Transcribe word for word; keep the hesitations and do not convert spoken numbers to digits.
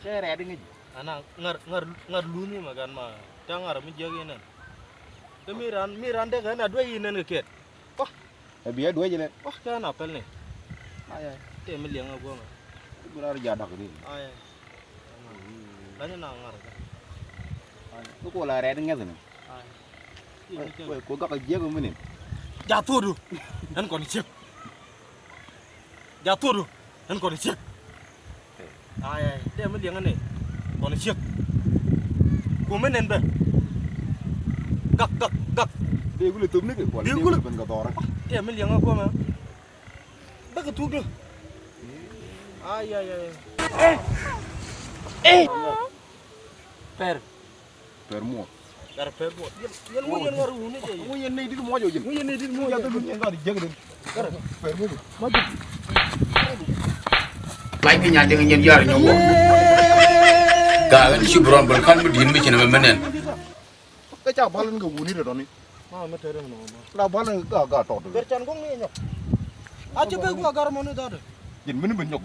Tɛ rɛɛt iŋic. Ana ŋar, ŋar, ŋar luny imɛ gan ma. Tɛ ŋar mi jiäk inɛn. Kä mi ran, mi ran dek ɛn a duec inɛn kɛ kiɛt. Wah. Ɛ bia duec inɛn. Wah, kɛ ɛn a pɛl ni. Aya. Tɛ mi liɛŋ a guɔŋ. Bi rar ja dak di. Aya. Lany na ŋar kɛ. Aya. Bi kuɔ la rɛɛt iŋɛth ni. Aya. Wee, wee, kuɔ gak a jiäk mi ni. Ja thuɔdu. Ɛn kɔn ciek. Ja thuɔdu, ɛn kɔn ciek. Ai, ai, dee mi liɛŋä ni kɔn ciek. Kuɔmɛ nɛn bɛ. Gak, gak, gak. Dee gulɛ thop ni kɛ kuɔl, dee gulɛ ben kɛ dhɔrɛ. Dee mi liɛŋä kuɔmɛ. Bäkɛ thuk du. Ai, ai, ai. Eh. Eh. Pɛr. Pɛr muɔt. Pɛr, pɛr muɔt. Yɛn, yɛn ŋu yɛn ŋɔr wuni jɛ yɛn. Ŋu yɛn nɛy dit muɔt jɛ yɛn. Ŋu yɛn nɛy dit muɔt jɛ yɛn. Ŋu yɛn ŋɔr jɛ yɛn. Pɛr muɔt. Lac ki nyan liŋ nyin yar nyɔk wɔ. Gaa ɣän ci bi rɔm bäl kan mi di̱i̱t mi ci nɛ mɛ mɛ nɛn. Kä ca bal in kɛ wuni rɛ dɔni. Ma mɛ tɛrɛ mɛ nɔ ma. La bal in gaa gaa tɔt. Ber can goŋ ni nyɔk. A ci bek gua gar mɔni dɔt. Jin mini ben nyɔk.